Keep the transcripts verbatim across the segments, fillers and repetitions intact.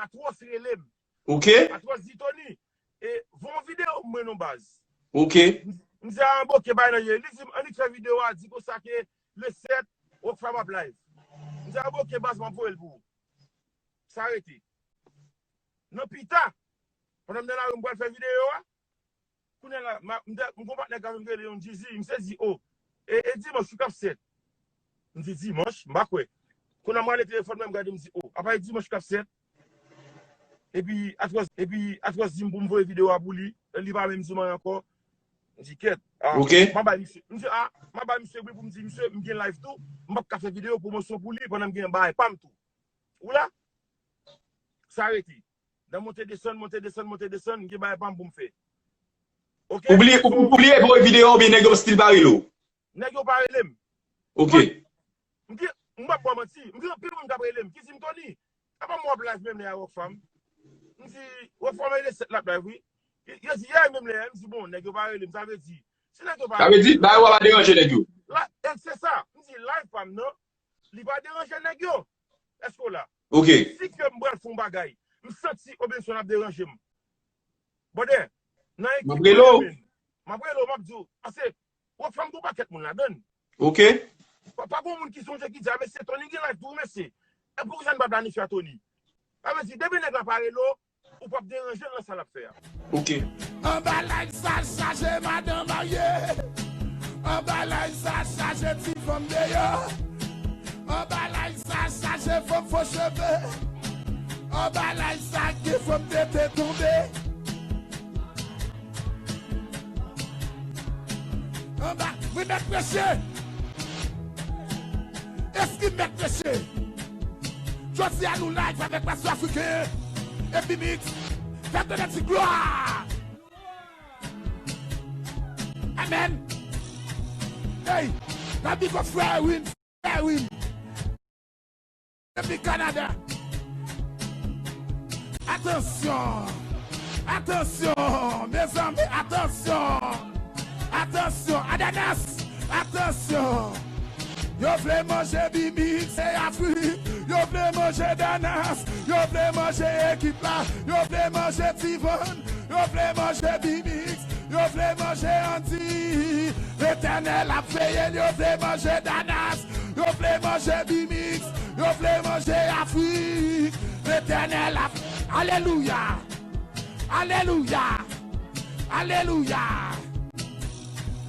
Atwòs rele m. Ok. Atwòs di Tony, e, voye yon videyo pou mwen non baz. Ok. M di a, bon, ok, bay nan je. Li di m, annik fè videyo a, di konsa ke le sèt, Rockfam ap live. M di a, bon, ok, baz, m ap voye l pou ou. Sa rete. Nan pita, pandan m nan lari, m pral fè videyo a, kounye a la, m gon patnè k ap rele yon Jeezy, misye di, o, e, e dimanch wi k ap sèt. M di, dimanch? M pa kwè. Kounye a m rale telefòn mwen, m gade, m di, o, apa e dimanch k ap sèt? Epi Atwòs, epi Atwòs di m pou m voye videyo a pou li, li pa menm di m anyen ankò. M di, kèt, a, m a bay misye, m di, a, m a bay misye wi pou m di, misye, m gen live tou, m p ap ka fè videyo pwomosyon pou li pandan m gen bagay pa m tou. Ou la? Sa rete. Nan monte desann, monte desann, monte desann, m gen bagay pa m pou m fè. Ok? Ou bliye, ou, ou bliye voye videyo oubyen nèg yo still pa rele w? Nèg yo pa rele m. Ok. Mwen, m gen, m p ap ba w manti, m gen anpil moun k ap rele m, ki di m, Tony, apa m w ap live menm lè a Rockfam? M di, Rockfam e le sèt l ap live wi. Yo, yo di, yeah, menm lè a, m di, bon, nèg yo pa rele m, sa vle di, si nèg yo pa Sa vle rele di, m, bagay yo pa derange nèg yo. La, e, se sa, m di, live pa m nan, li pa deranje nèg yo. Èske w la? Ok. Si ke m pral fè yon bagay, m santi Robinson ap deranje m. Brother, nan M ap ekip rele w. Mwen menm, m ap rele w, m ap di w, pase, Rockfam gon pakèt moun ladann. Ok. Pa, pa gon moun ki sonje ki di, a, mesye, Tony gen live tou, mesye. E poukisa n pa planifye a Tony? Sa vle di, depi nèg la pa rele w, ou p ap deranje l nan sa l ap fè a. Ok. Anba live sa chaje madanm marye. Anba live sa chaje ti fanm deyò. Anba live sa chaje fanm fo cheve. Anba live sa gen fanm tete tonbe. Anba, wi, mèt preche. Eski mèt preche? Jodi a nou live avèk Pastè Afriken epi Mix. Fè m tande ti glwa. Amen. Hey, n ap di fò frè Erwin, frè Erwin. Depi Kanada. Atansyon. Atansyon, mezanmi, atansyon. Atansyon, Adanas, atansyon. Yo vle manje Bimix, se Afrik. Yo vle manje Danas, yo vle manje ekip la. Yo vle manje Tivan, yo vle manje Bimix, yo vle manje Andy. Letènèl ap veye l, yo vle manje Danas, yo vle manje Bimix, yo vle manje Afrik. Letènèl ap, alelouya, alelouya, alelouya.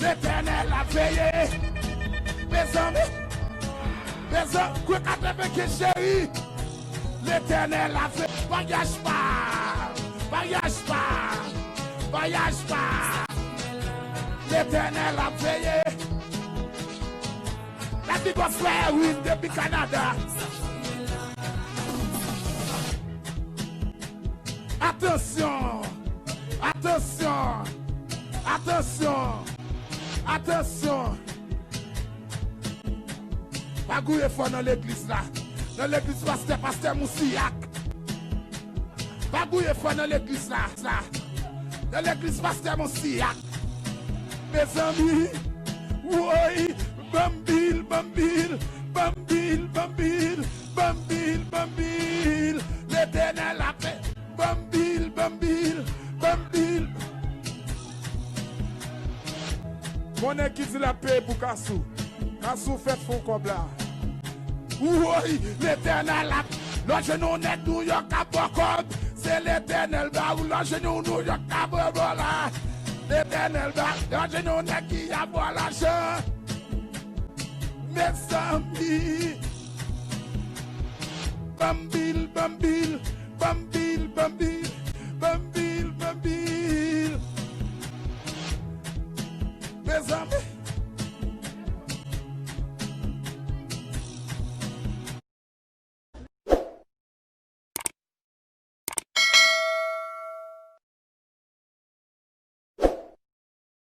Letènèl ap veye. Mezanmi, mezanmi, kou katrevenkenz cheri. Letènèl ap veye. Vwayaj pa, vwayaj pa, vwayaj pa. Letènèl ap veye. Lavi bò frè Erwin depi Kanada. Atansyon! Atansyon! Atansyon! Atansyon! Pa gouye fò nan legliz la. Nan legliz pastè, pastè Mousillak. Pa gouye fò nan legliz la, la. Nan legliz pastè Mousillak. Mezanmi, woy, banm bil, banm bil, banm bil, banm bil, banm bil, banm bil. Letènèl ap fè, banm bil, banm bil, banm bil. Gon nèg ki di l ap peye pou Kasou. Kasou fèt fon kòb la. Woy, Letènèl ap. Lè w jwenn yon nèg Nouyòk ap ba w kòb, se Letènèl ba ou. Lè w jwenn yon Nouyòk ap ba w la, Letènèl ba. Lè w jwenn yon nèg ki ap ba w lajan, mezanmi. Banm bil, banm bil, banm bil.